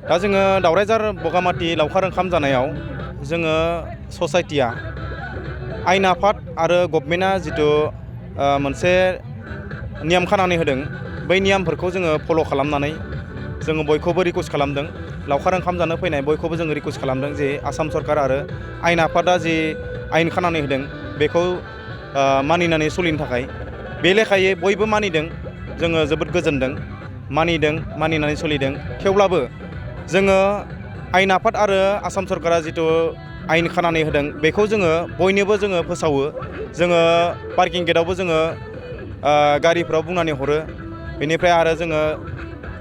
दा जोङो दावरायझार बगामाथि लावखार ओंखाम जानायाव जोङो ससाइटिया आयेन आफाद आरो गभर्नमेन्टआ जिथु मोनसे नियम खानानै होदों बै नियमफोरखौ जोङो फल' खालामनानै जोङो बयखौबो रिकुवेस्ट खालामदों लावखार ओंखाम जानो फैनाय बयखौबो जोङो रिकुवेस्ट खालामदों जे आसाम सरकार आरो आयेन आफादा जि आयेन खानानै होदों बेखौ मानिनानै सोलिनो थाखाय बे लेखायै बयबो मानिदों जोङो जोबोद गोजोनदों मानिनानै सोलिदों थेवब्लाबो जोङो आयेन आफाद आरो आसाम सरकारा जिथु आयेन खानानै होदों बेखौ जोङो बयनोबो जोङो फोसावो जोङो पार्किं गेटआवबो जोङो गारिफ्राव बुंनानै हरो बेनिफ्राय आरो जोङो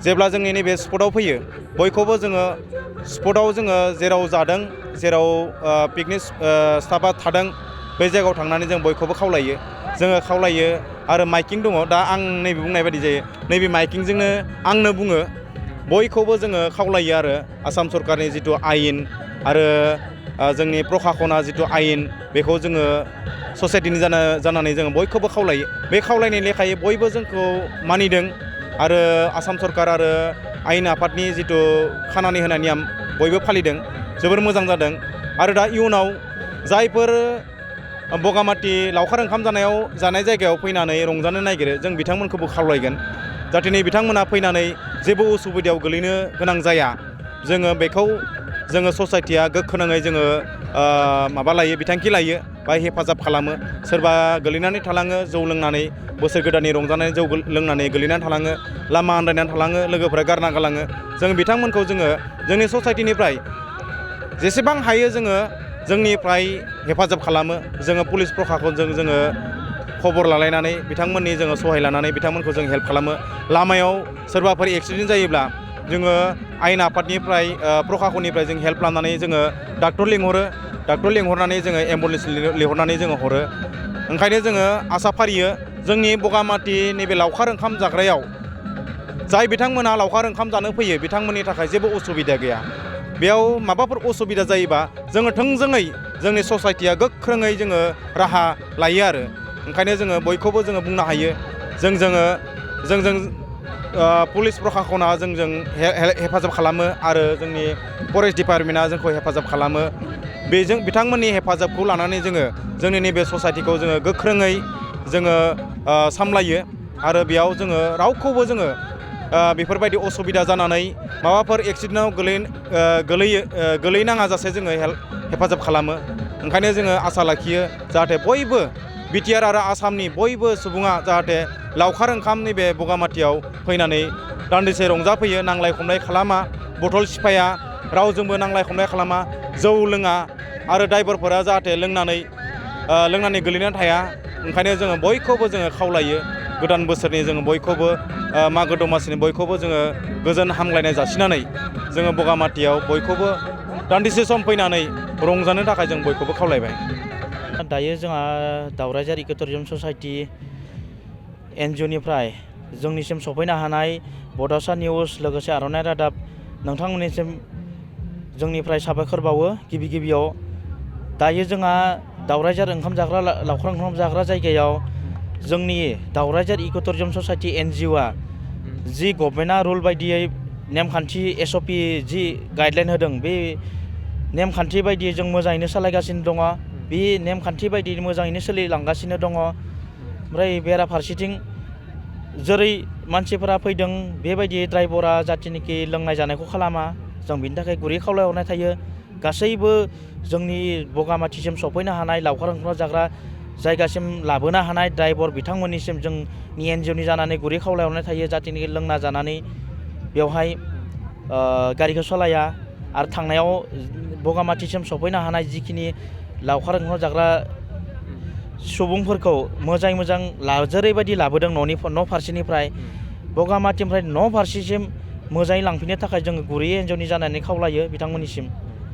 जेब्ला जोंनि नैबे स्पटआव फैयो बयखौबो जोङो स्पटआव जोङो जेराव जादों जेराव पिकनिक स्टाफा थादों बे जायगायाव थांनानै जों बयखौबो खावलायो आरो माइकिं दङ दा आं नैबे बुंनाय बायदि जायो नैबे माइकिंजोंनो आंनो बुङो बयखौबो जोङो खावलायो आरो आसाम सरकारनि जिथु आयेन आरो जोंनि प्रखाखना जिथु आयेन बेखौ जोङो ससाइटिनि जानानै जोङो बयखौबो खावलायो बे खावलायनाय लेखायै बयबो जोंखौ मानिदों आरो आसाम सरकार आरो आयेन आफादनि जिथु खानानै होनाय नियम बयबो फालिदों जोबोर मोजां जादों आरो दा इयुनाव जायफोर बगामाथि लावखार ओंखाम जानाय जायगायाव फैनानै रंजानो नागिरो जों बिथांमोनखौबो खावलायगोन जाहाथे नै बिथांमोना फैनानै जेबो उसुबिदायाव गोलैनो गोनां जाया जोङो बेखौ जोङो ससाइटिया गोख्रोङै जोङो बिथांखि लायो बा हेफाजाब खालामो सोरबा गोलैनानै थालाङो जौ लोंनानै बोसोर गोदाननि रंजानाय जौ लोंनानै गोलैनानै थालाङो लामा आन्दायनानै थालाङो लोगोफोरा गारना गालाङो जों बिथांमोनखौ जोङो जोंनि ससाइटिनिफ्राय जेसेबां हायो जोङो जोंनिफ्राय हेफाजाब खालामो जोङो पुलिस प्रखाखनजों जोङो खबर लालायनानै बिथांमोननि जोङो सहाय लानानै बिथांमोनखौ जों हेल्प खालामो लामायाव सोरबाफोर एक्सिडेन्ट जायोब्ला जोङो आयेन आफादनिफ्राय प्रखाखननिफ्राय जों हेल्प लानानै जोङो डाक्टर लिंहरनानै जोङो एम्बुलेन्स लिंहरनानै जोङो हरो ओंखायनो जोङो आसा फारियो जोंनि बगामाथि नैबे लावखार ओंखाम जाग्रायाव जाय बिथांमोना लावखार ओंखाम जानो फैयो बिथांमोननि थाखाय जेबो उसुबिदा गैया बेयाव माबाफोर उसुबिदा जायोबा जोङो थोंजोङै जोंनि ससाइटिया गोख्रोङै जोङो राहा लायो आरो ओंखायनो जोङो बयखौबो जोङो बुंनो हायो जोंजों पुलिस प्रखाखना जोंजों हेफाजाब खालामो आरो जोंनि फरेस्ट डिपार्टमेन्टआ जोंखौ हेफाजाब खालामो बेजों बिथांमोननि हेफाजाबखौ लानानै जोङो जोंनि नैबे ससाइटिखौ जोङो गोख्रोङै जोङो सामलायो आरो बेयाव जोङो रावखौबो जोङो बेफोरबायदि असुबिदा जानानै माबाफोर एक्सिडेन्टआव गोलैनाङा जासे जोङो हेफाजाब खालामो ओंखायनो जोङो आसा लाखियो जाहाथे बयबो बिटिआर आरो आसामनि बयबो सुबुङा जाहाथे लावखार ओंखामनि बे बगामाथियाव फैनानै दान्दिसे रंजाफैयो नांलाय खमलाय खालामा बथल सिफाया रावजोंबो नांलाय खमलाय खालामा जौ लोङा आरो ड्राइभारफोरा जाहाथे लोंनानै गोलैनानै थाया ओंखायनो जोङो बयखौबो जोङो खावलायो गोदान बोसोरनि जोङो बयखौबो मागो दमासिनि बयखौबो जोङो गोजोन हामलायनाय जासिनानै जोङो बगामाथियाव बयखौबो दान्दिसे सम फैनानै रंजानो थाखाय जों बयखौबो खावलायबाय। दायो जोंहा दावरायझार इकोटुरिजम ससाइटि एनजिअनिफ्राय जोंनिसिम सफैनो हानाय बड'सा निउस लोगोसे आर'नाइ रादाब नोंथांमोननिसिम जोंनिफ्राय साबायखर बावो गिबियाव दायो जोंहा दावरायझार लावखार ओंखाम जाग्रा जायगायाव जोंनि दावरायझार इकोटुरिजम ससाइटि एनजिअआ जि गभर्नमेन्टआ रुल बायदियै नेमखान्थि SOP जि गाइडलाइन होदों बे नेमखान्थि बायदियै जों मोजाङैनो सालायगासिनो दङ बे नेमखान्थि बायदियै मोजाङैनो सोलिलांगासिनो दङ ओमफ्राय बेराफारसेथिं जेरै मानसिफोरा फैदों बेबायदि ड्राइभारा जाथिनिखि लोंनाय जानायखौ खालामा जों बिनि थाखाय गुरै खावलायहरनाय थायो गासैबो जोंनि बगामाथिसिम सफैनो हानाय लावखार ओंखाम जाग्रा जायगासिम लाबोनो हानाय ड्राइभार बिथांमोननिसिम जोंनि एनजिअनि जानानै गुरै खावलायहरनाय थायो जाथिनिखि लोंना जानानै बेवहाय गारिखौ सालाया आरो थांनायाव बगामाथिसिम सफैनो हानाय जिखिनि लावखार ओंखाम जाग्रा सुबुंफोरखौ मोजां जेरैबायदि लाबोदों न' फारसेनिफ्राय बगामाथिनिफ्राय न' फारसेसिम मोजाङै लांफिननो थाखाय जोङो गुरैयै एनजिअनि जानानै खावलायो बिथांमोननिसिम।